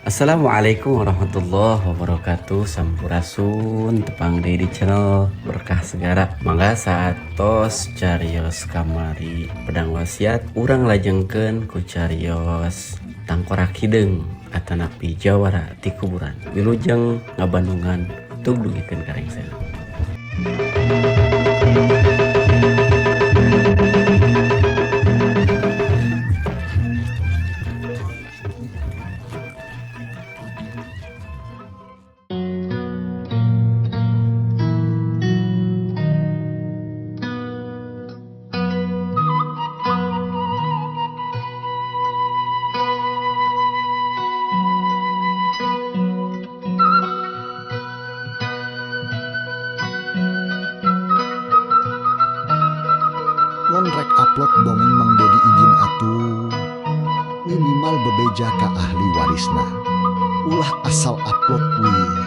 Assalamualaikum warahmatullahi wabarakatuh. Sampurasun, tepang deui di channel Berkah Segara. Mangga saatos carios kamari pedang wasiat, urang lajengkeun ku carios tangkorak hideung atanapi jawara ti kuburan. Wilujeng ngabandungan, tug dugikeun ka rengsena. Lamun rek upload dongeng, Mang Dedi izin atuh, minimal bebeja ka ahli warisna, ulah asal upload wih.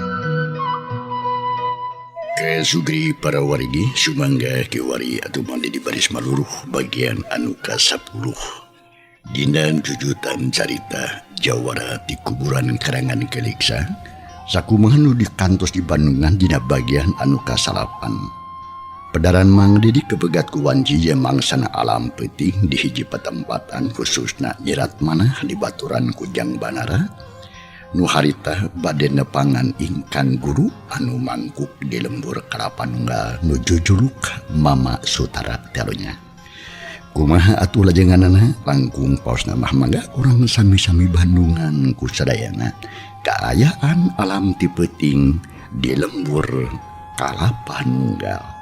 Sugri para wargi, sumangga kiwari atau mandi di baris maluruh bagian anu ka-10 dina jujutan carita Jawara di kuburan karangan Keliksa. Sakumaha nu dikantos di Bandungan dina bagian anu ka-9, pedaran Mang Didi kepegat ku wanci ye mangsana alam peuting di hiji patempatan, khususna nyirat manah di baturan Kujang Banara nu harita bade nepangan ingkang guru anu mangkuk di lembur Kalapa Nunggal nu jujuluk Mama Sutara telonya. Kumaha atuh lajenganana? Langkung paosna mah mangga urang sami-sami bandungan ku sadayana kaayaan alam ti peuting di lembur Kalapa Nunggal.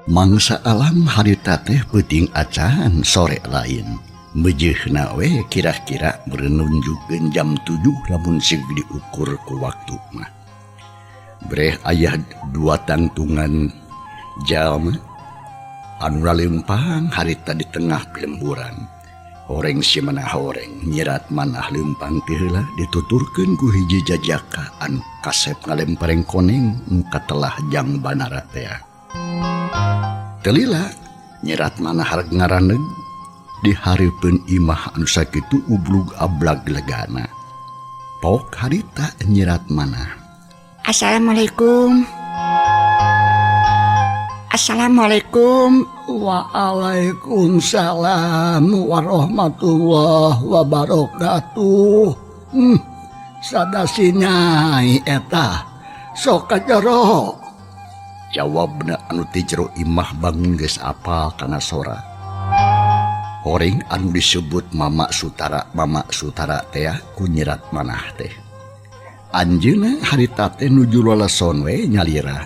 Mangsa alam harita teh peuting acan, sore lain. Mejeuhna we kira-kira nunjukkeun jam 7 lamun sig diukur ku waktu mah. Breh aya dua tangtungan jalma anu lempang harita di tengah lemburan. Horeng si mana horeng nyirat manah lempang ti heula dituturkeun ku hiji jajaka anu kasep ngalempareng koneng nu katelah Jang Banara teh. Teu lila nyirat manah harek ngaraneg di hareupeun imah anu sakitu ublug ablag legana. Pok harita nyirat manah. Assalamualaikum. Assalamualaikum. Waalaikumsalam warahmatullahi wabarakatuh. Sada si Nyai eta. Sok ka jero. Jawabna anu ti jero imah bangun geus apal kana sora. Horeng anu disebut Mama Sutara, Mama Sutara teh ku nyirat manah teh. Anjeunna harita teh nuju leleson we nyalira.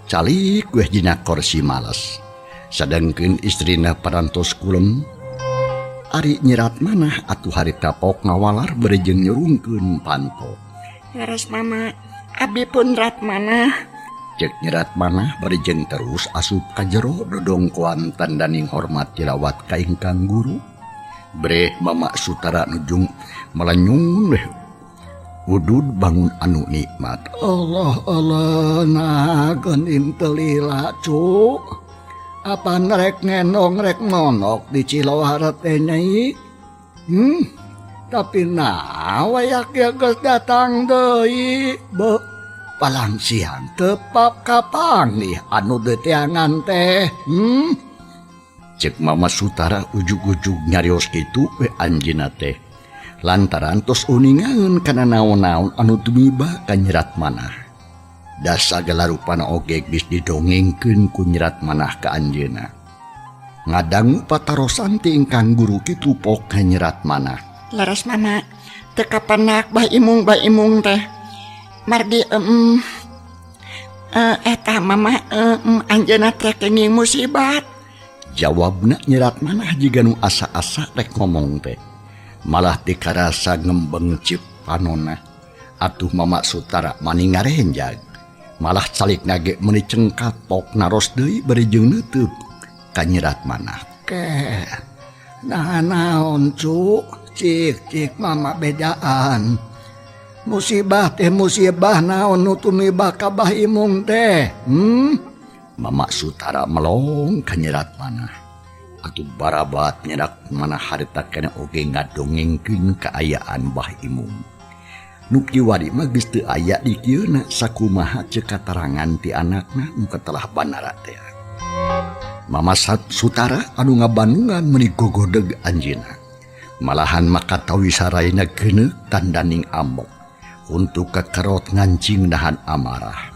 Calik weh dina korsi males. Sadangkeun istrina parantos kulem. Ari nyirat manah atuh harita pok ngawalar bari jeung nyurungkeun panto. Leres Mama, abdi pun rat manah. Cek nyirat manah bari jeung terus asup ka jero dodongkoan tandaning hormat tilawat ka ingkang guru. Breh Mama Sutara nujung melenyung weh udud bangun anu nikmat. Allah Allah, nah geuning teu lila cuk. Apa rek ngenong rek nonok di Ciloara teh Nyai? Tapi nah wayak ya geus datang deui. Be palang siang tepap kapang nih anu deteangan teh. Cek Mama Sutara ujug-ujug nyarios kitu we anjeunna teh. Lantaran tos uningaeun kana naon-naon anu tumiba ka nyirat manah. Da sagala rupana oge geus didongengkeun ku nyirat manah ka anjeunna. Ngadangu patarosan ti ingkang guru kitu pok ka nyirat manah. Leres Mama, teu kapenak bah imung bah imung teh. Margi eta Mama anjeunna teh kenging musibat. Jawabna nyirat manah jiga nu asa-asa rek ngomong teh. Malah dikarasa ngembeng cip panona. Atuh Mama Sutara mani ngarenjag. Malah calikna ge meuni cengkat pok naros deui bari jeung neuteub ka Nyi Ratmanah. Ke nah naon cu cik cik mama bejaan. Musibah teh musibah naon nu tumibah ka Bah Imung teh. Mama Sutara melong ka Nyi Ratmanah. Atuh barabat Nyi Ratmanah harita keneh oge ngadongengkeun kaayaan Bah Imung. Nu kiwari mah geus teu aya di kieuna sakumaha ceuk katarangan ti anakna nu katelah Banara teh. Mama Sutara anu ngabandungan meuni gogodeg anjeunna. Malahan maka tawi saraina geuneuk tandaning amok. Untuk kekerot ngancing nahan amarah.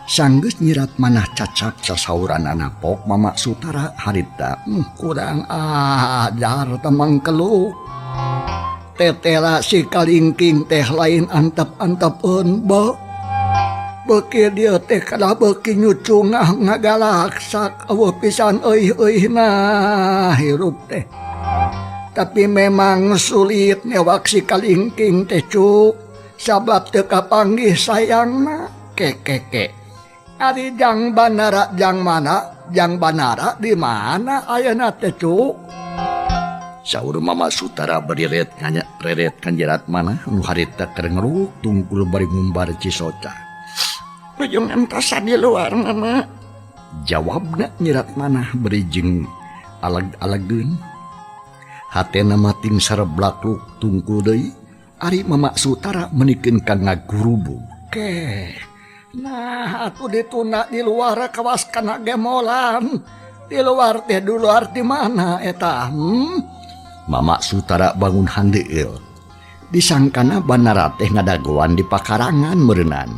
Sanggeus Nyi Ratmanah cacak sasauran pok Mama Sutara harita kurang ajar temang keluk. Tetela si kalingking teh lain antep-antepeun be. Beuki dieu teh kalah beuki nyucungah ngagalaksak eueuh pisan euy-euyna hirup teh. Tapi memang sulit newak si kalingking teh cuk. Sabab teu kapanggih sayangna kekeke. Ari jang Banara jang mana? Jang Banara di mana ayeuna teh cuk? Saur Mama Sutara beriret nganya reret ka Nyi Ratmanah nu harita keur ngeruk tungkul bari ngumbar cisoca. Ujung entosan di luar mama. Jawabna Nyi Ratmanah bari jeung alag-alageun. Hatena mah ting sareblakluk tungkul deui. Ari Mama Sutara menikeun ka ngagurubug. Ke. Nah, atuh dituna di luar kawas kana gemolan. Di luar teh di luar di mana eta? Mama Sutara bangun handeueul. Disangkana Banara teh ngadagoan di pakarangan meureunnan.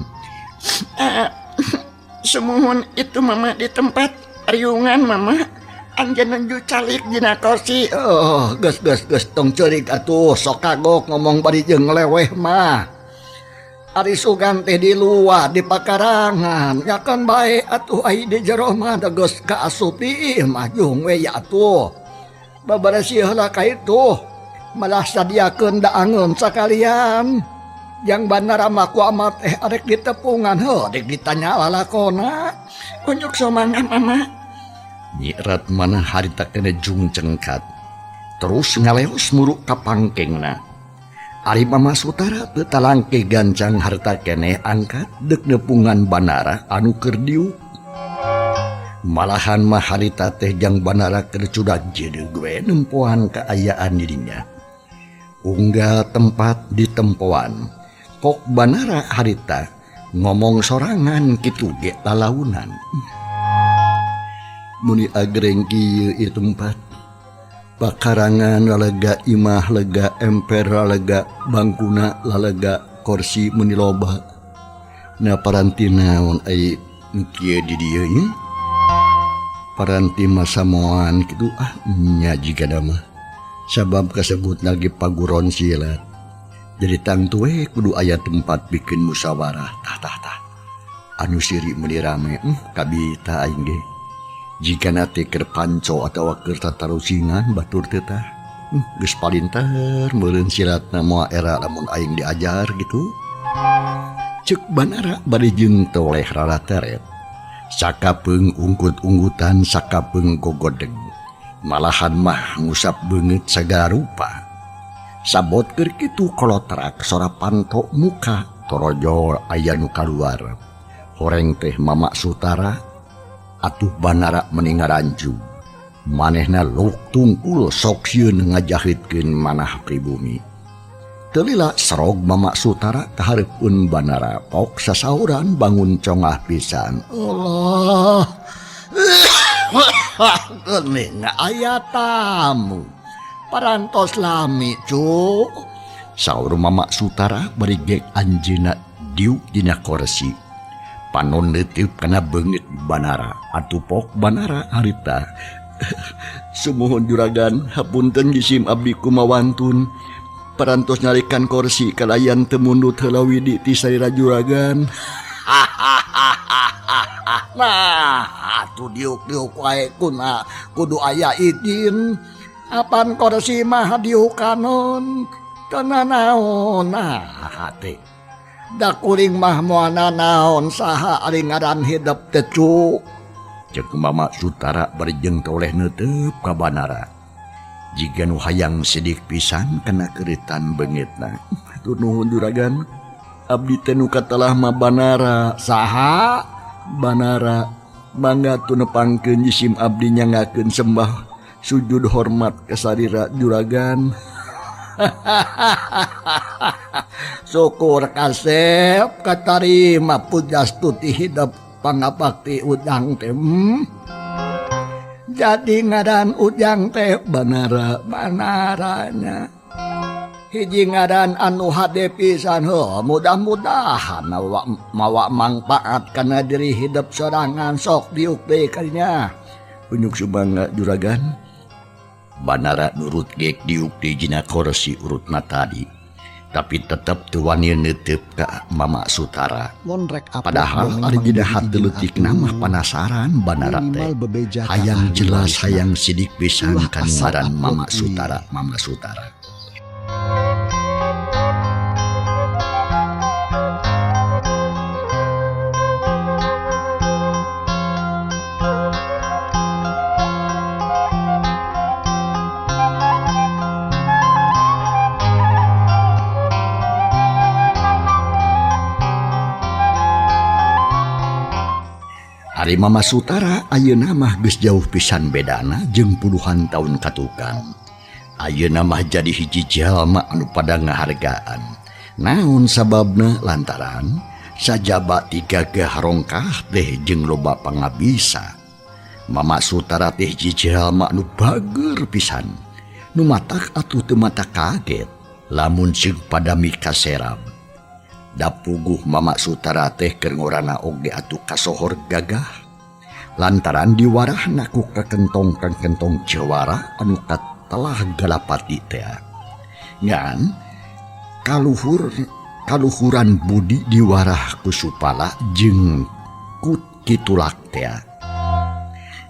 Sumuhun itu mama di tempat riungan mama. Anjeun nuju calik dina kursi. Oh, geus geus geus tong ceurik atuh sok kagok ngomong bari jeung ngeleweh mah. Ari sugan teh di luar di pakarangan nya kan bae atuh ai di jero mah da geus kaasup di imah jung we ya atuh. Babarasih heula ka itu malah sadiakeun daangeun sakalian. Jang Banara mah ku amat teh arek ditepungan heuh dek ditanya lalakona. Unjuk somangga mama. Nyi Ratmanah harita keneh jung cengkat. Terus ngaleos muruk ka pangkengna. Ari Mama Sutara teu talangke gancang harta keneh angkat deuk nepungan Banara anu keur diuk. Malahan mah harita teh jang Banara keur cudak jedeug we nempoan kaayaan dirinya. Unggal tempat ditempoan. Pok Banara harita ngomong sorangan kitu ge lalaunan. Muni agreng kieu ieu tempat. Pakarangan lalega, imah lega, emper lalega, bangkuna lalega, kursi meni loba. Na paranti naon ai nu kieu di dieu nya? Paranti masamoan kitu ah nya jigana mah. Sabab kasebut lagi paguron silat. Jadi tangtu we kudu aya tempat bikin musyawarah. Tah tah tah. Anu siri meuni rame, kabita aing ge. Jika nate keur panco atawa keur tatarucingan batur teh tah. Geus palinter meureun silatna moal era lamun aing diajar gitu. Ceuk Banara bari jeung toleh rarateret. Sakapeung unggut-unggutan sakapeung gogodeg. Malahan mah ngusap beungeut sagala rupa. Sabot keur kitu kolotrak sora panto muka torojol aya nu kaluar. Horeng teh Mama Sutara atuh Banara meni ngaranjug. Manehna luk tungkul sok sieun ngajahitkeun manah pribumi. Teu lila serog Mama Sutara kahareupeun Banara pok sasauran bangun congah pisan. Allah. Geuning aya tamu. Parantos lami cu. Saur Mama Sutara bari gek anjeunna diuk dina kursi. Panon neuteub kana beungeut Banara. Atuh pok Banara harita. Sumuhun juragan, hapunten jisim abdi kumawantun. Parantos nyarikan kursi kalayan teu mundut heula widi ti salira juragan. Nah, atuh diuk-diuk wae kuna kudu aya izin. Apan kursi mah diukanon. Teu nanaon nah teh. Da kuring mah moal nanaon saha ari ngaran hidep teh cu. Ceuk Mama Sutara bari jeung toleh neuteup ka Banara. Jiga nu hayang sidik pisan kana keuritan beungitna. Hatur nuhun juragan. Abdi teh nu katelah mah Banara. Saha? Banara. Mangga tu nepangkeun jisim abdi nyangakeun sembah sujud hormat ka sarira juragan. Syukur kasep katarima pujastuti hidep pangabakti Ujang teh. Jadi ngaran Ujang teh Banara, Banaranya. Hiji ngaran anu hade pisan heuh, mudah-mudahan mawa mangpaat kana diri hidep sorangan sok diuk deui kadinya. Unyuk sumangga juragan. Banara nurut gek diuk di jina kursi urutna tadi. Tapi tetep teu wani neuteub ka Mama Sutara. Padahal ari dina hate leutikna mah panasaran Banara teh. Hayang jelas hayang sidik pisan ka ngaran Mama Sutara, Mama Sutara. Ari Mama Sutara ayeuna mah geus jauh pisan bedana jeung puluhan taun katukang. Ayeuna mah jadi hiji jalma anu pada ngahargaan. Naon sababna lantaran sajaba tigagah rongkah teh jeung loba pangabisa. Mama Sutara teh hiji jalma anu bager pisan. Nu matak atuh teu mata kaget lamun ceuk pada mikaserab. Da puguh Mama Sutara teh keur ngorana oge atuh kasohor gagah. Lantaran diwarahna ku kakentong-kakentong jawara anu katelah galapati teh. Ngan kaluhuran budi diwarah ku Supala jeung ku Kitulak teh.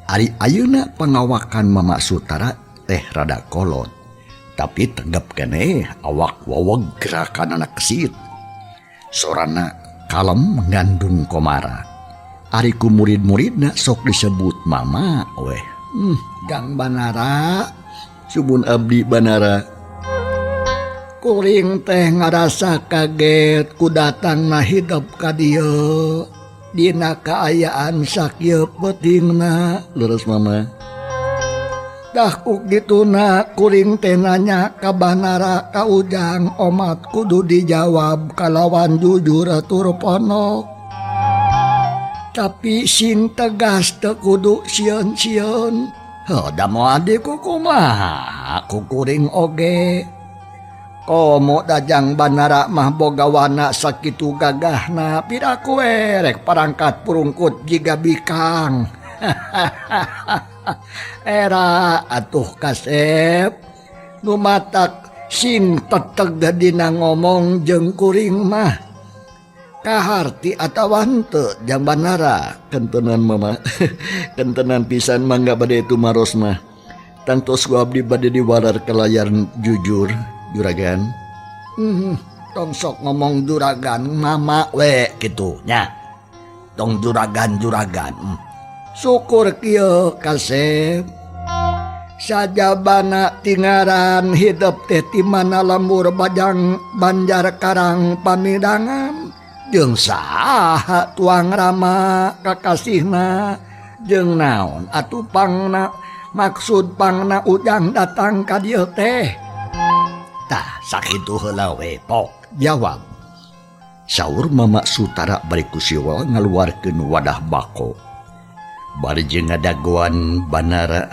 Ari ayeuna pangawakan Mama Sutara teh rada kolot. Tapi tegep keneh awak wowog gerakan anak kesit. Sorana kalem ngandung komara. Ari ku murid-muridna sok disebut mama weh. Gang Banara, subun abdi Banara. Kuring teh ngarasa kaget ku datangna hidep ka dieu. Dina kaayaan sakieu peutingna, leres mama. Dah ku kituna kuring teh nanya ka Banara ka Ujang omat kudu dijawab kalawan jujur tur ponok. Tapi sing tegas teu kudu sieun-sieun. Heuh da moal dikukumaha ku kuring oge. Komo dajang Banara mah boga wana sakitu gagahna piraku we rek parangkat purungkut jiga bikang. Era atuh kasep nu matak sing teteg dina ngomong jeung kuring mah kaharti atawa henteu jang Banara. Kentenan mama. Kentenan pisan mangga bade tumaros mah. Tangtos ku abdi bade diwarar ka layar jujur juragan. Tong sok ngomong juragan mama we kitu nya. Tong juragan-juragan. Syukur kieu kasep. Sajabana tingaran hidep teh ti mana lembur bajang Banjar Karang Pamidangan jeung saha tuang rama kakasihna jeung naon atuh pangna maksud pangna Ujang datang ka dieu teh. Tah sakitu heula we pok jawab. Saur Mama Sutara bari ku siwal ngaluarkeun wadah bako. Bari jeung ngadagoan Banara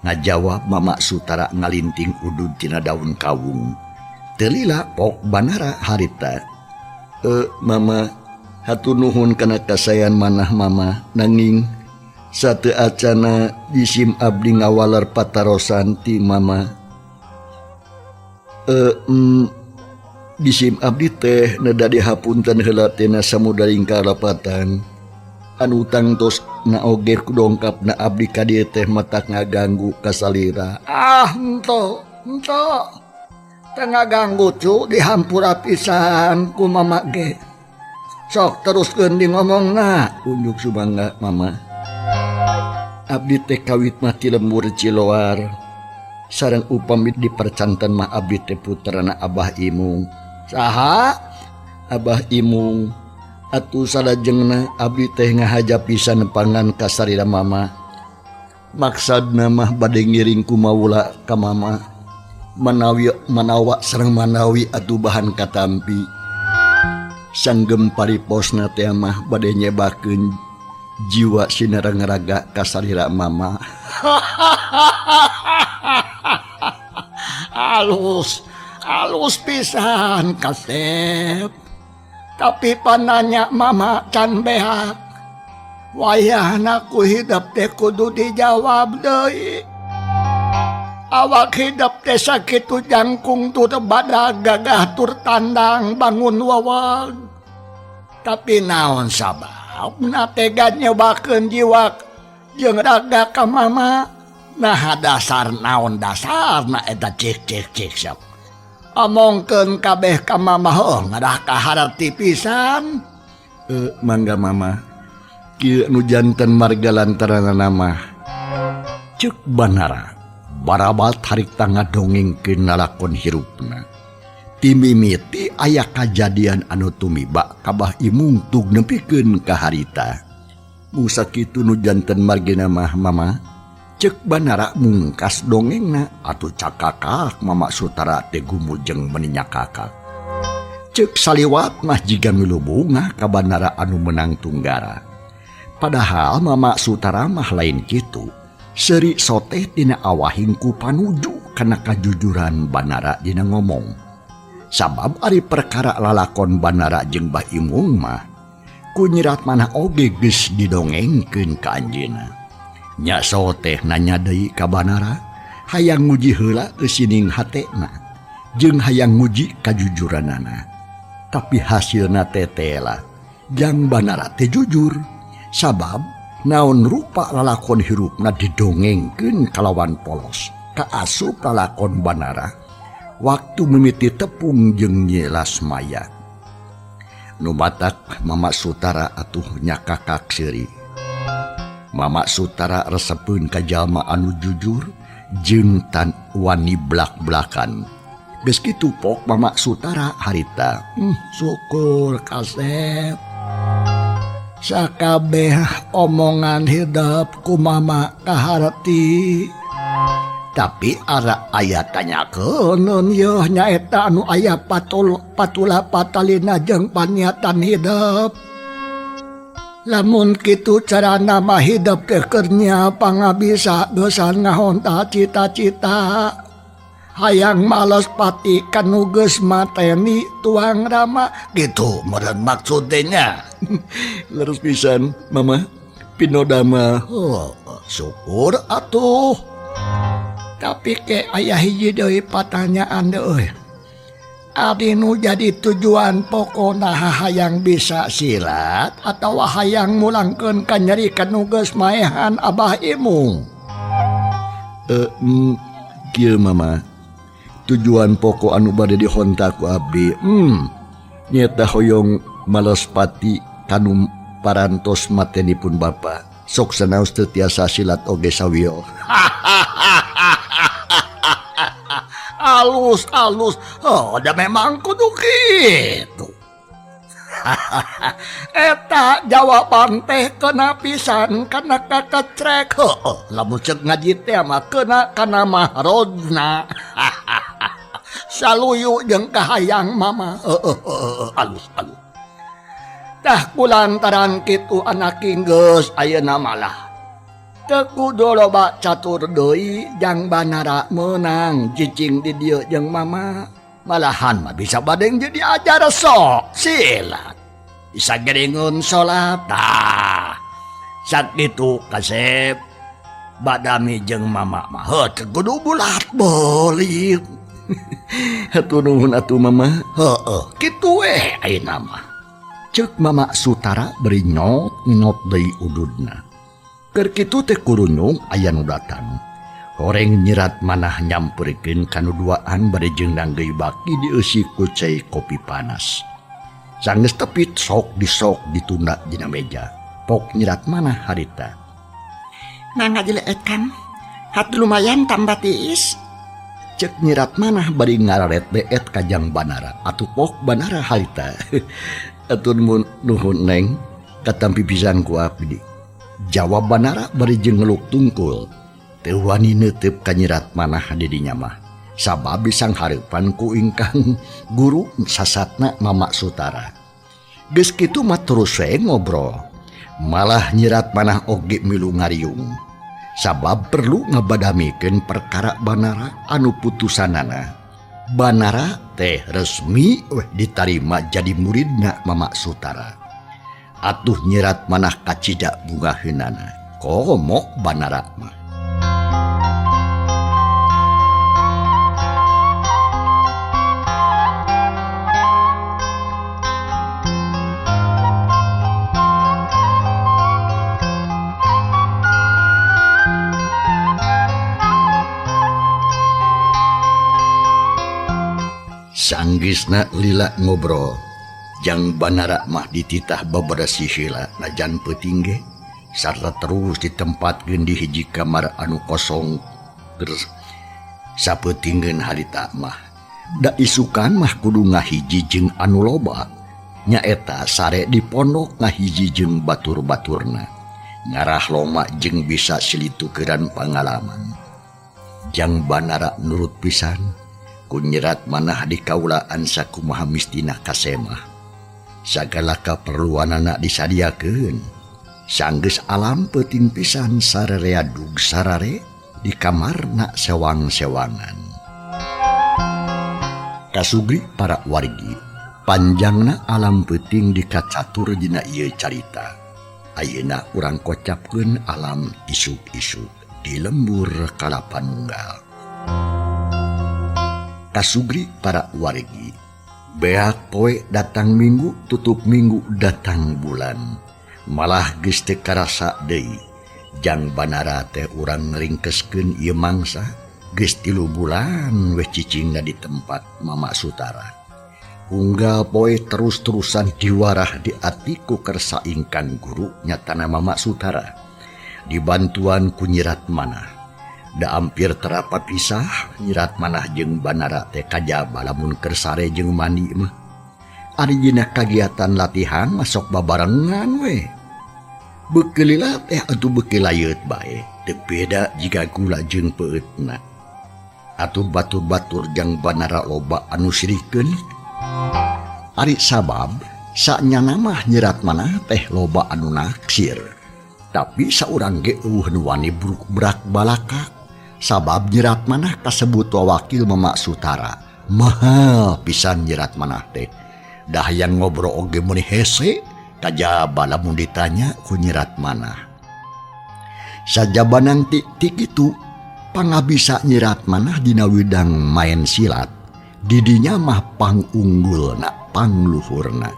ngajawab Mama Sutara ngalinting udud tina daun kawung. Teu lila pok Banara harita. Mama hatur nuhun kana kasayan manah mama nanging sateu acana jisim abdi ngawaler patarosan ti mama. Jisim abdi teh neda dihapunten heula tina samudaring karapatan. Anu tangtos na oge dongkap na abdi ka dieu teh matak ngaganggu kasalira. Ah henteu henteu. Teu ngaganggu cu dihampura pisan ku mama ge. Sok teruskeun di ngomongna unjuk sumangga mama. Abdi teh kawit mah ti lembur Ciloar. Sareng upami dipercanten mah abdi teh putrana Abah Imung. Saha? Abah Imung. Atuh salajengna abdi teh ngahaja pisan nepangan ka sarira mama. Maksudna mah bade ngiring ku maula ka mama. Manawi manawa sareng manawi atuh bahan katampi. Sanggem pariposna teh mah bade nyebakeun jiwa sinareng raga ka sarira mama. Alus, alus pisan kasep. Tapi pananya mama can beak. Wayahna ku hidep teh kudu dijawab deui. Awak hidep teh sakitu jangkung tur badag gagah tur tandang bangun wawag. Tapi naon sababna tega nyobakeun jiwa jeung raga ka mama. Nah dasar naon dasarna eta cek cek cek sok. Omongkeun kabeh ka mama heuh ngadah kaharti pisan. Mangga mama. Kieu nu janten marga lantaranana mah. Ceuk Banara barabat harita ngadongengkeun lalakon hirupna. Timimiti aya kajadian anu tumiba ka Bah Imung tug nepikeun ka harita. Mung sakitu nu janten margina mah mama. Ceuk Banara mungkas dongengna atuh cakakak Mama Sutara teh gumujeng meninyakakak. Ceuk saliwat mah jiga milu bungah ka Banara anu menang tunggara. Padahal Mama Sutara mah lain kitu. Seuri soteh tina awahing ku panuju kana kajujuran Banara dina ngomong. Sabab ari perkara lalakon Banara jeung Bah Imung mah ku nyirat manah oge geus didongengkeun ka anjeunna. Nya soteh nanya deui ka Banara, hayang nguji heula eusining hatena jeung hayang nguji kajujuranana. Tapi hasilna tetela, jang Banara teh jujur. Sabab naon rupa lalakon hirupna didongengkeun kalawan polos. Kaasup lalakon Banara waktu mimiti tepung jeung Nyi Lasmaya. Nu matak Mama Sutara atuh nyakakak seuri. Mama Sutara resepeun ka jalma anu jujur jeung tan wani blak-blakan. Geus kitu pok Mama Sutara harita. Syukur kasep. Sakabeh omongan hidep ku mama kaharti. Tapi ara aya tanyakeun yeuh nyaeta anu aya patula patalina jeung paniatan hidep. Lamun kitu carana mah hidep teh keur nya pangabisa geusan ngahonta cita-cita. Hayang males pati kanu geus mateni tuang rama gitu meureun maksudnya. Leres pisan mama pinodama. Oh, syukur atuh. Tapi ke aya hiji deui patanyaan deui. Abdi nu jadi tujuan pokona hayang bisa silat atawa hayang mulangkeun ka nyeri kanu geus maehan Abah Imung. Kieu mama. Tujuan pokok anu bade dihonta ku abdi nyeta hoyong males pati kanu parantos matenipun bapa. Sok sanaos teu tiasa silat oge sawiyo. Alus alus, oh da memang kudu kitu. Eta jawaban teh kena pisan kana kakecrek. Heuh, lamun ceuk ngaji teh mah kena kana mahrodna. Saluyu jeung kahayang mama. Heuh, alus alus. Tah kulantaran kitu anak geus ayeuna malah teu kudu loba catur deui jang Banara meunang cicing di dieu jeung mama. Malahan mah bisa badeng jadi ajar sok silat. Bisa geringun salat. Tah sakitu kasep badami jeung mama mah heuh teu kudu bulat beulit. Hatur nuhun atuh mama. Heuh kitu we ayeuna mah. Ceuk Mama Sutara beri nyot-nyot deui ududna. Keur kitu teh kurunyung aya nu datang. Horeng nyirat manah nyamperkeun kanu duaan bari jeung nanggeuy baki dieusi ku cai kopi panas. Sanggeus tepit sok disok ditunda dina meja. Pok nyirat manah harita. Mangga dileetkan. Hat lumayan tambah tiis. Cek nyirat manah bari ngararet beet ka Jang Banara atuh pok Banara harita. Atur nuhun neng katampi pisan ku abdi. Jawab Banara bari jeung ngeluk tungkul. Teu wani neuteup ka nyirat manah di dinya mah. Sabab disanghareupan ku ingkang guru sasatna Mama Sutara. Geus kitu mah terus we ngobrol. Malah nyirat manah oge milu ngariung. Sabab perlu ngabadamikeun perkara Banara anu putusanana. Banara teh resmi weh ditarima jadi muridna Mama Sutara. Atuh nyirat manah kacida bungaheunana. Komo Banara mah. Sanggeusna lila ngobrol, Jang Banara mah dititah babarasih heula najan peuting ge sarta terus ditempatkeun di hiji kamar anu kosong terus sapeutingeun harita mah. Da isukan mah kudu ngahiji jeung anu loba, nyaeta sare di pondok ngahiji jeung batur-baturna, ngarah loma jeung bisa silitukeran pangalaman. Jang Banara nurut pisan. Kunyerat manah di kaulaan sakumaha mistina kasemah. Sagala kaperluanana disadiakeun. Sanggeus alam peuting pisan sararea dug sarare di kamarna sewang-sewangan. Kasugri para wargi, panjangna alam peuting dikacatur dina ieu carita. Ayeuna urang kocapkeun alam isuk-isuk di lembur Kalapanunggal. Kasugri para wargi, beak poe datang minggu tutup minggu datang bulan, malah geus teu karasa deui. Jang Banara teh urang ngringkeskeun ieu mangsa geus 3 bulan weh cicingna di tempat Mama Sutara. Unggal poe terus-terusan diwarah di atiku kersa ingkang guru nyatana Mama Sutara dibantuan ku nyirat manah. Da ampir terapa pisah nyirat manah jeung Banara teh kajaba lamun keur sare jeung mandi mah. Ari dina kagiatan latihan masuk babarengan we. Beukeul lila teh atuh beuki layeut bae, teu beda jiga gula jeung peueutna. Atuh batur-batur jang Banara loba anu sirikeun. Ari sabab sanyana mah nyirat manah teh loba anu naksir. Tapi saurang ge eueuh nu wani bruk-brak balaka. Sabab nyirat manah kasebut wakil Mama Sutara. Mahal pisan nyirat manah teh. Dah yang ngobrol oge meuni hese, kajaba lamun ditanya ku nyirat manah. Sajabanang tik itu pangabisa nyirat manah dina widang main silat. Didinya mah pangunggulna, pangluhurna.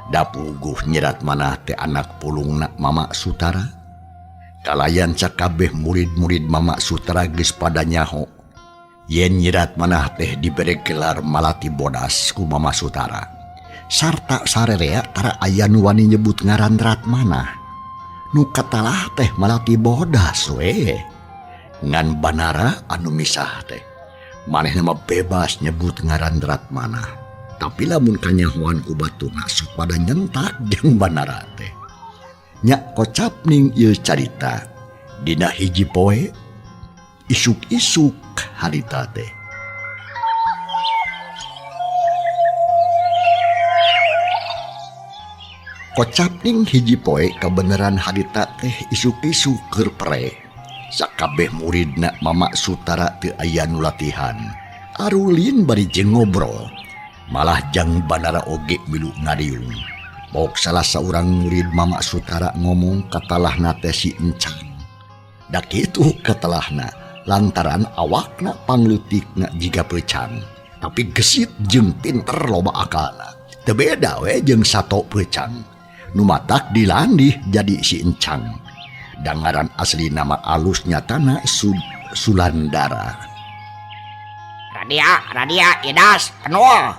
Dapuguh nyirat manah teh anak pulungna Mama Sutara. Kalayan sakabeh murid-murid Mama Sutara geus pada nyaho yen nyirat manah teh dibere gelar Malati Bodas ku Mama Sutara. Sarta sarerea tara aya nu wani nyebut ngaran rat manah. Nu katalah teh Malati Bodas we. Ngan Banara anu misah teh manehna mah bebas nyebut ngaran rat manah. Tapi lamun kanyahoan ku batur sok pada nyentak jeung Banara teh. Nya kocap ning ieu carita dina hiji poe isuk-isuk harita teh. Kocap ning hiji poe kabeneran harita teh isuk-isuk keur pere. Sakabeh muridna Mama Sutara teu aya nu latihan. Arulin bari jeung ngobrol. Malah jang Banara oge milu ngariung. Pok salah saurang murid Mama Sutara ngomong katalahna teh si Encang. Da kitu katalahna lantaran awakna pangleutikna jiga peucang. Tapi gesit jeung pinter loba akalna. Teu beda we jeung sato peucang. Nu matak dilandih jadi si Encang. Dangaran asli nama alus nyatana Sulandara. Radia, Radia, Idas, Penul.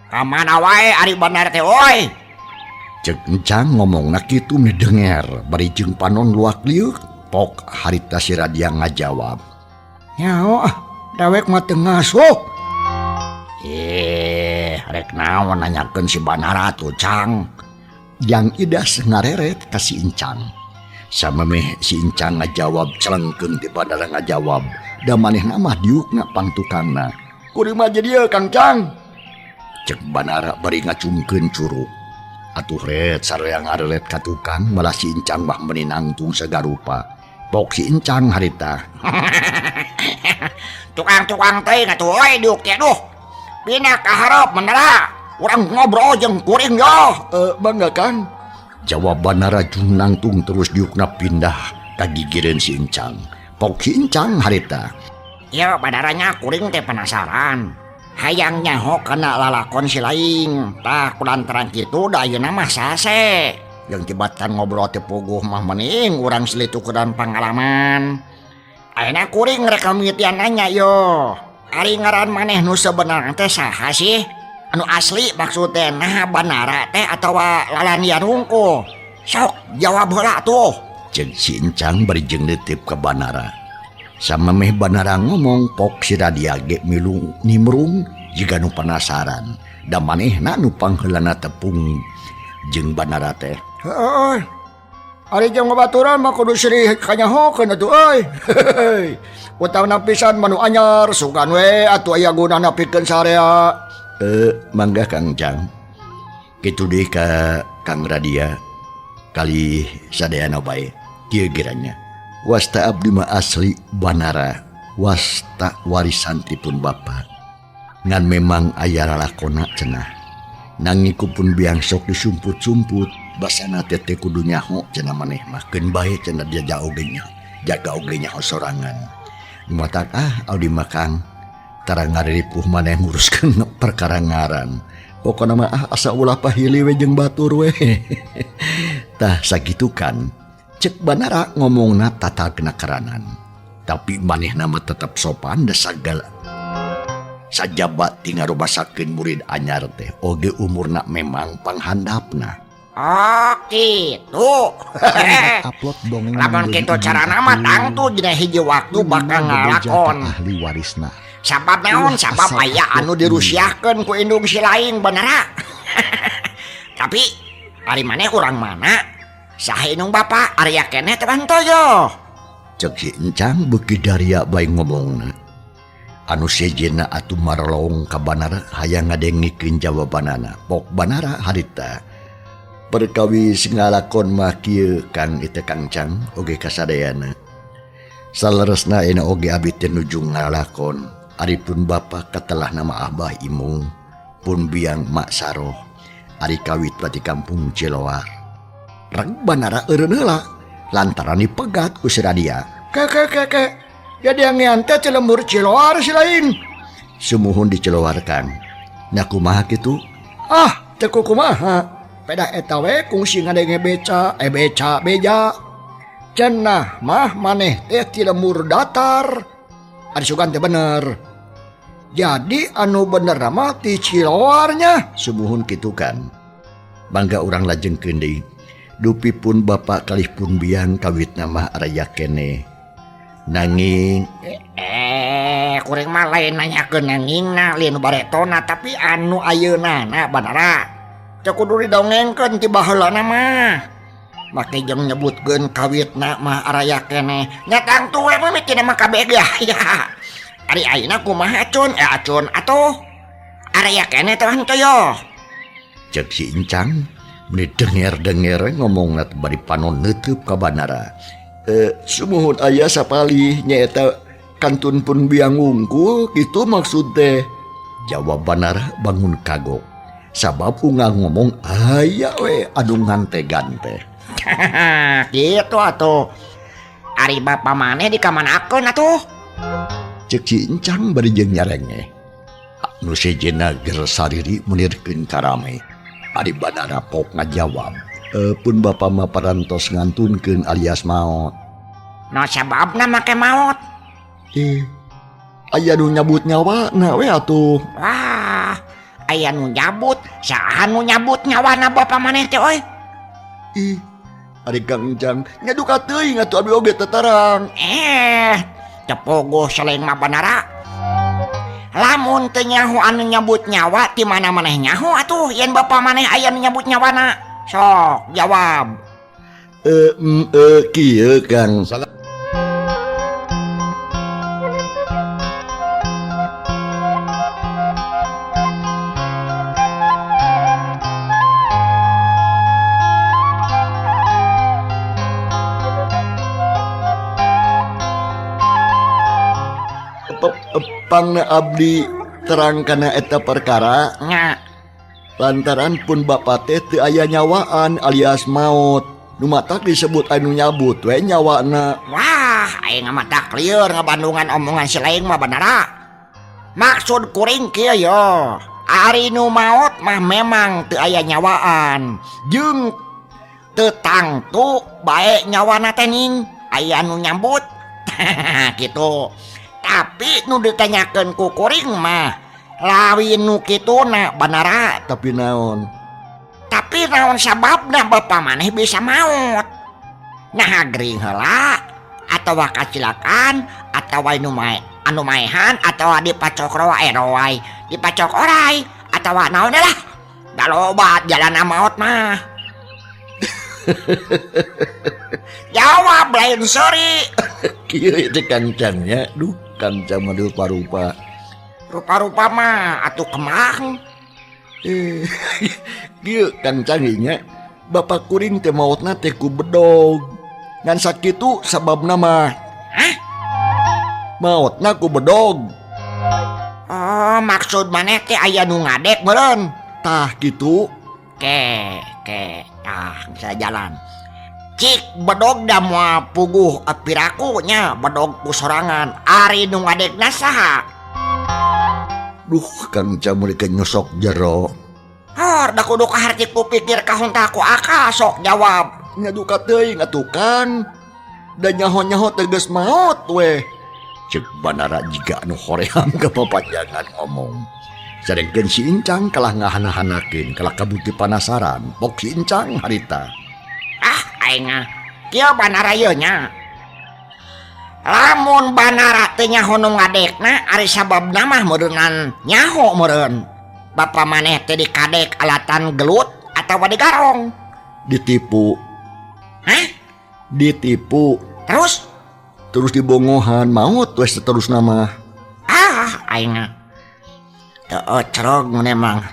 Kamana wae ari Bandara teh euy? Cek Encang ngomongna kitu meni denger bari jeung panon luak liuk. Pok harita si Radia ngajawab. Nyaho ah, dewek mah teu ngasup. Eh, rek naon nanyakeun si Bandara tuh, Cang? Jang Idas ngareret ka si Encang. Samemeh si Encang ngajawab celengkeun ti Bandara ngajawab. Da manehna mah diukna pangtukangna. Kuring mah jadi ieu Kang Cang. Cek Bandara bari ngacungkeun curug. Atuh ret sarea ngarelet ka tukang malah si Encang mah meuni nangtung sagarupa. Pok si Encang harita. Tukang-tukang teh atuh euy diuk teh duh. Pindah ka hareup Bandara. Urang ngobrol jeung kuring yo. Bangga Kang. Jawab Bandara jeung nangtung terus diukna pindah ka gigireun si Encang. Pok si Encang harita. Ieu Bandaranya kuring teh penasaran. Hayang nyaho kana lalakon si laing. Tah kulantaran kitu da ayeuna mah sase. Jeung jebatan ngobrol teh puguh mah mending urang silitukeran pangalaman. Ayeuna kuring rek mimitian nanya yo. Ari ngaran maneh nu sebenarna teh saha sih? Anu asli maksud teh nah Bandara teh atawa lalanian hungkul? Sok jawab heula tuh. Ceuk si Encang bari jeung neuteup ka Bandara. Samemeh Bandara ngomong pok si Radia ge milu nimrung jiga nu penasaran. Da manehna nu pangheulana tepung jeung Bandara teh. Heuh. Ari jeung babaturan mah kudu sirih kanyahokeun atuh euy. Utangna pisan manu anyar sugan we atuh aya gunana pikeun sarea. Mangga Kang Cang. Kitu deui ka Kang Radia kali sadayana bae. Kieu geranya. Wasta abdi mah asli Bandara, wasta warisan tipun bapa. Ngan memang aya lalakona cenah. Nanging ku pun biang sok disumput-sumput, basana teh teh kudu nyaho cenah maneh mah keun bae cenah dia jaga oge nya, jaga oge nyaho sorangan. Matak ah abdi mah Kang, tara ngariripuh maneh nguruskeun perkara ngaran. Pokona mah ah asa ulah pahili we jeung batur we. Tah sakitu kan. Cek Bandara ngomongna tata kenakaranan. Tapi manehna mah tetep sopan da sagala. Sajaba ti ngarubasakeun murid anyar teh oge umurna memang panghandapna. Oh kitu. Upload dongeng Lamun Mang kitu Dedi carana mah atuh. tangtu dina hiji waktu bakal Minimal bebeja ka ngalakon. ahli warisna. Sabab naon? Ulah Sabab asal aya upload anu dirusiahkeun ku indung si lain Bandara. Tapi ari maneh urang mana? Saha indung bapa Arya keneh teh bantoyo. Cek si Encang beuki daria bae ngomongna. Anu sejenna atuh marlong ka Bandara hayang ngadengikeun jawabanana. Pok Bandara harita. Perkawis ngalakon mah kieu Kang ieu Kang Cang oge kasadayana. Saleresna ayeuna oge abdi teh nuju ngalakon. Ari pun bapa katelah nama Abah Imung, pun biang Mak Saroh. Ari kawit pati kampung Ciloar. Reg Bandara eureun heula lantaran dipegat ku si Radia. Ke ke ke ke. Jadi yang ngian teh ti lembur Ciloar si lain. Sumuhun di Ciloar Kang. Nya kumaha kitu? Ah, teu kumaha. Pedah eta we kungsi ngadenge beca, beca beja. Cenah mah maneh teh ti lembur datar. Ari sugan teh bener. Jadi anu bener mah ti Ciloarnya. Sumuhun kitu kan. Bangga urang lajengkeun deui. Dupi pun bapak kalih pun biang kawitna mah araya keneh. Nanging kuring mah lain nanyakeun nangingna lain nu baretona tapi anu ayeuna na Bandara. Teu kudu didongengkeun ti baheulana mah. Make jeung nyebutkeun kawitna mah araya keneh. Nya tangtu we mah mikirna mah kabeh ge aya. Ari ayeuna kumaha acun? Acun atuh. Araya keneh teh henteu yo. Cek si Encang meni denger-denger ngomongna teh bari panon neuteub ka Bandara. Sumuhun aya sapalih nyaeta kantun pun biang wungkul kitu maksud teh. Jawab Bandara bangun kagok. Sabab unggal ngomong aya we anu ngante-gante. Gitu atuh. Ari bapa maneh dikamanakeun atuh? Cek si Encang bari jeung nyarengeh. Nu sejenna ger sariri menirkeun karame. Ari Bandara pok ngajawab. Pun bapa mah parantos ngantunkeun alias maot. No sababna make maot? Ih, aya nu nyabut nyawa na we atuh. Wah, aya nu nyabut, saha nu nyabut nyawana bapa maneh teh euy? Ih, ari Kang Encang nya duka teuing atuh abdi oge teu tarang. Teu pogoh selain mah banara. Lamun teu nyaho anu nyabut nyawa ti mana maneh nyaho atuh yen bapa maneh aya nu nyabut nyawana. Sok jawab. Kieu Kang. Pangna abdi terang kana eta perkara nya lantaran pun bapa teh teu aya nyawaan alias maot nu matak disebut anu nyabut we nyawana. Wah, aing mah tak lieur ngabandungan omongan si lain mah banara. Maksud kuring kieu yo, ari nu maot mah memang teu aya nyawaan jeung teu tangtu bae nyawana teh ning aya nu nyambut. Kitu. Tapi nu ditanyakeun ku kuring mah lawin nu kituna banara. Tapi naon? Tapi naon sababna bapa maneh bisa maot? Nah gering heula atawa kacilakan atawa nu mae anu maehan atawa dipacok roa roai dipacok orai atawa naon lah. Da loba jalana maot mah. Jawab lain sori. Kieu teh Kang Cang nya. Duh, Kang Cang mah rupa-rupa. Rupa-rupa mah atuh kemang. Kieu Kang Cang nya, bapak kuring teh maotna teh ku bedog. Ngan sakitu sababna mah. Hah? Maotna ku bedog. Oh, maksud maneh teh aya nu ngadek meureun. Tah kitu. Ke, tah bisa jalan. Cik bedog da moal puguh piraku nya bedog ku sorangan. Ari nu ngadekna saha? Duh, Kang Cang mun nyosok jero. Hor, da kudu kaharti ku pikir kahonta ku akal sok jawab. Nya duka teuing atuh Kang. Da nyaho-nyaho teh geus maot weh. Cek banara jiga anu hoream kapapanjangan ngomong. Sadengkeun si Incang kalah ngahana-hanakeun kalah kabuti panasaran. Pok si Incang harita. Ah, aing kieu banara ieu nya. Lamun banara teh nyaho nu ngadekna ari sababna mah meureunnan nyaho meureun. Bapa maneh teh dikadek alatan gelut atawa digarong. Ditipu. Hah? Ditipu. Terus? Terus dibongohan maot weh seterusna mah. Ah, aing teu cerog memang.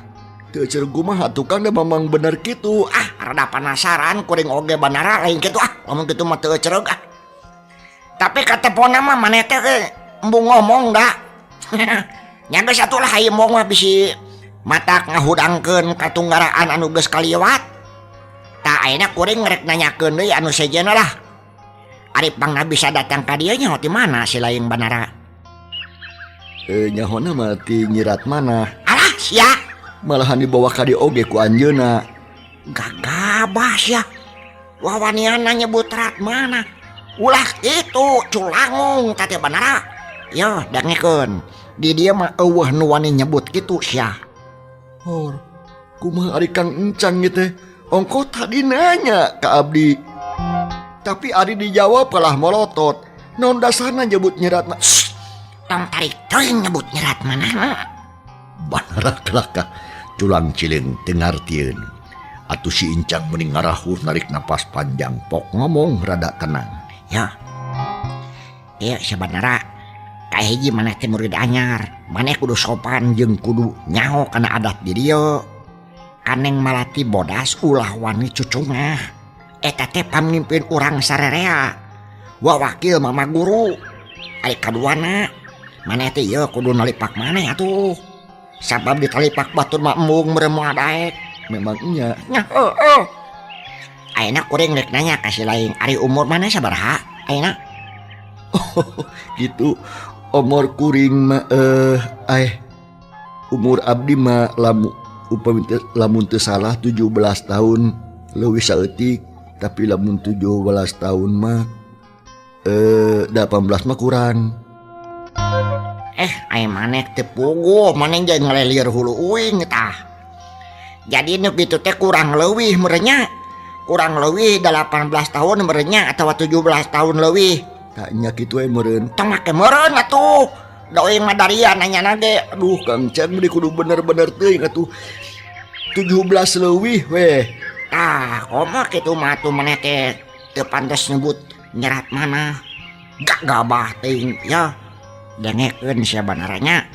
Teu cerog kumaha atuh Kang da mamang bener kitu. Ah, rada penasaran kuring oge banara lain kitu ah. Lamun kitu mah teu cerog ah. Tapi katepona mah maneh teh embung ngomong da. Nya geus atuh lah ieu mong mah bisi matak ngahudangkeun katunggaraan anu geus kaliwat. Tah ayeuna kuring rek nanyakeun deui anu sejenna lah. Ari pangna bisa datang ka dieu nya ti mana si lain banara? Nyahona mah ti nyirat mana? Alah sia. Malahan dibawa ka dieu oge ku anjeunna. Gagabah sia. Wawaniana nyebut rat mana? Ulah kitu culangung teh banara. Yo dangekeun. Di dieu mah eueuh nu wani nyebut kitu sia. Hor, kumaha ari Kang Encang ieu teh? Ongko tadi nanya ka abdi. Tapi ari dijawab kalah molotot. Naon dasarna nyebut nyerat mah? Tong tarik teuing nyebut nyerat mana? Banara kelaka culang cileung teu ngartieun. Atuh si Incang meuning ngarahur narik napas panjang pok ngomong rada tenang. Ya. Ieu sabanara kahiji maneh teh murid anyar. Maneh kudu sopan jeung kudu nyaho kana adat di dieu. Kaneng Malati bodas ulah wani cucungah. Eta teh pamimpin urang sarerea. Wawakil mama guru. Ari kaduana maneh teh ieu kudu nalipak maneh atuh. Sabab ditalipak batur mah embung meureun moal daek. Memang nya. Nya heueuh. Ayeuna kuring rek nanya ka si lain, ari umur maneh sabaraha ayeuna? Oh, gitu. Umur kuring mah umur abdi mah upami lamun teu salah 17 tahun leuwih saeutik, tapi lamun 17 tahun mah 18 mah kurang. Ai maneh teu puguh, maneh jeung ngalelir hulu uing tah. Jadi nu kitu teh kurang leuwih meureun, kurang leuwih 18 tahun meureun atawa 17 tahun leuwih. Tah nya kitu we meureun. Tong make meureun atuh. Da uing mah darian nanya ge. Aduh Kang Cang meuni kudu bener-bener teuing atuh. 17 leuwih weh. Tah, komo kitu mah atuh maneh teh teu pantes nyebut nyerat mana. Gak gabah teuing ya. Dengekeun sia banaranya.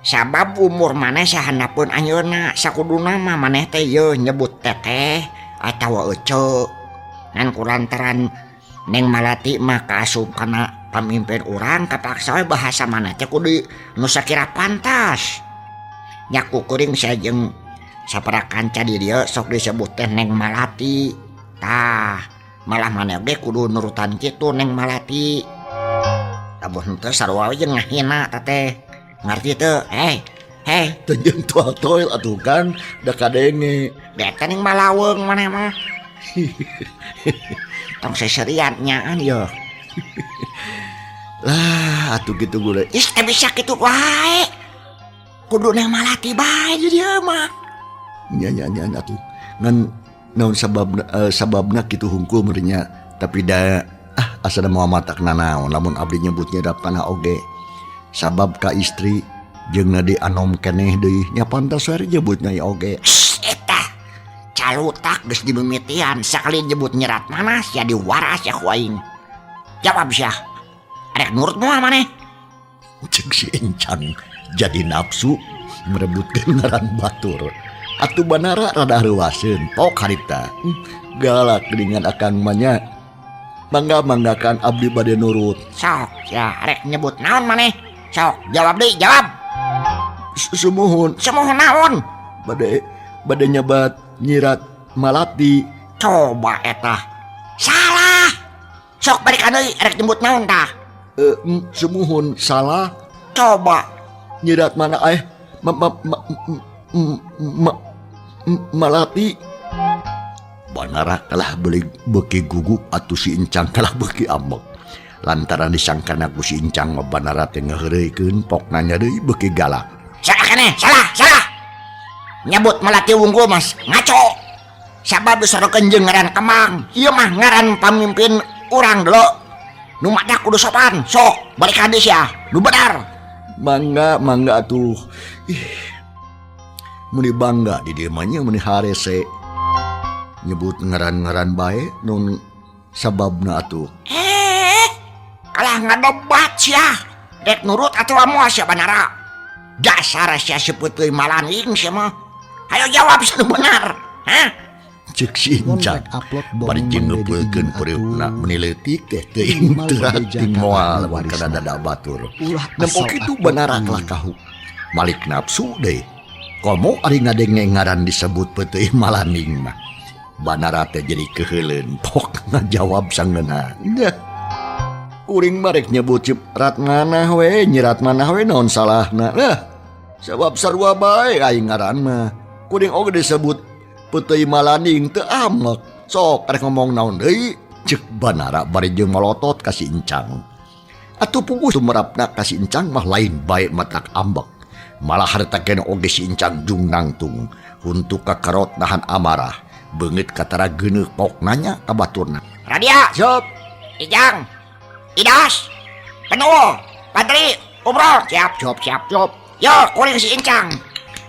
Sabab umur maneh sahandapeun anjeunna, sakuduna mah maneh teh yeuh nyebut teteh atawa ece. Ngan kulantaran Neng Malati mah kaasup kana pamimpin urang kapaksa we bahasa maneh teh kudu nu sakira pantas. Nya kukuring sia jeung sapara kanca di dieu sok disebut teh Neng Malati. Tah, malah maneh ge kudu nurutan kitu Neng Malati. Lamun henteu sarua we jeung ngahina tah teh. Ngarti teu? Hei, hei. Teu jeung toel-toel atuh Kang, da kadenge. Beta ning malaweung maneh mah. Tong seserian nyaan yeuh. Lah atuh kitu gule. Ih, teu bisa kitu wae. Kudu Neng Malati bae di dieu mah. Nya nya nya atuh. Ngan naon sababna kitu hungkul meureun nya, tapi da asana moal matak nanaon lamun abdi nyebutnya dap tanah oge. Sabab ka istri jeung di anom keneh deui nya pantas we nyebutnya oge. Eta calutak geus dimimitian sakali nyebut nyerat mana sia diwaras ya ku aing. Jawab sia. Arek nurut moal maneh? Ceuk si Encang jadi nafsu merebutkeun ngaran batur. Atuh Banara rada reuaseun pok harita. Galak geuningan akang mah nya. Mangga-manggakan abdi bade nurut. Sok ya rek nyebut naon maneh? Sok jawab deui, jawab. Sumuhun. Sumuhun naon? Bade nyebat nyirat Malati. Coba eta. Salah. Sok balikan deui rek nyebut naon tah? Sumuhun salah. Coba nyirat mana Malati. Banara kalah beli beki gugup atuh si Encang kalah beki ambek. Lantaran disangkana ku si Encang mah Banara teh ngaheureuykeun pok nanya deui beki galak. Salah keneh, salah, salah. Nyebut Malati wungkul mas ngaco. Sabab disorokeun jeung ngaran Kemang. Ieu mah ngaran pamimpin urang dulu. Nu matak kudu sopan. Sok balik ka dieu sia. Nu benar. Mangga, mangga atuh. Ih. Meuni bangga di dieu mah nya meuni harese. Nyebut ngaran-ngaran bae nun sababna atuh. Kalah ngadebat sia. Dek nurut atuh moal sia Banara. Dasar sia sepeuteui malaning sia mah. Hayo jawab sia nu benar. Hah? Ceuk si Encang. Bari jeung ngeupeulkeun peureupna meuni leutik teh teuing teurak ting moal kana dada batur. Nempo kitu Banara kalah kahu. Malik nafsu deui. Komo ari ngadenge ngaran disebut peuteui malaning mah. Banara teh jadi keheuleun pok ngajawab sangeuna. Dah. Kuring mah rek nyebut nyerat manah we, nyerat manah we naon salahna. Lah, sabab sarua bae aing ngaran mah. Kuring oge disebut peuteui malaning teu amek. Sok rek ngomong naon deui? Ceuk Banara bari jeung molotot ka si Encang. Atuh puguh sumerapna ka si Encang mah lain bae matak ambek. Malah harita keneh oge si Encang jung nangtung huntu kakarot nahan amarah. Beungeut katara geuneuh pok nanya ka baturna. Radia, siap. Ijang, Idas, Penuh, Padri, Umroh, siap, siap, siap, siap. Yo, kuring si Encang.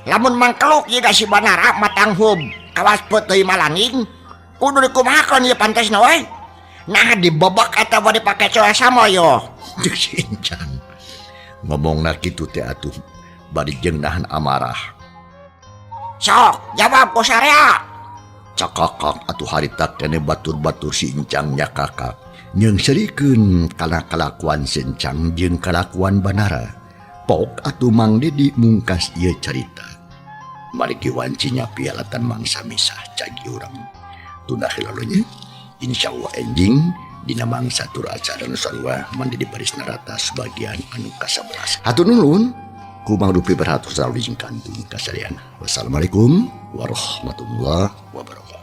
Lamun mangkeluk jiga si Banara matang hub, kawas peuteui malaning, kudu dikumahakeun ieu pantesna we. Nah dibebek atawa dipake coe samo yo. Ceuk si Encang. Ngomongna kitu teh atuh bari jeung nahan amarah. Sok, jawab ku sarea. Cakakak atuh harita keneh batur-batur si Encang nyakakak. Nyeungseurikeun kana kalakuan si Encang jeung kalakuan Banara. Pok atuh Mang Dedi mungkas ieu carita. Margi wanci nyapi alatan mangsa misah cagi urang. Tunda heula nya. Insyaallah enjing dina mangsa tur acara nu sarua Mang Dedi baris narata sebagian anu ka-11. Hatur nuhun. Ku Mang Dupi berhatur selalu jeung kantung kasarian. Wassalamualaikum warahmatullahi wabarakatuh.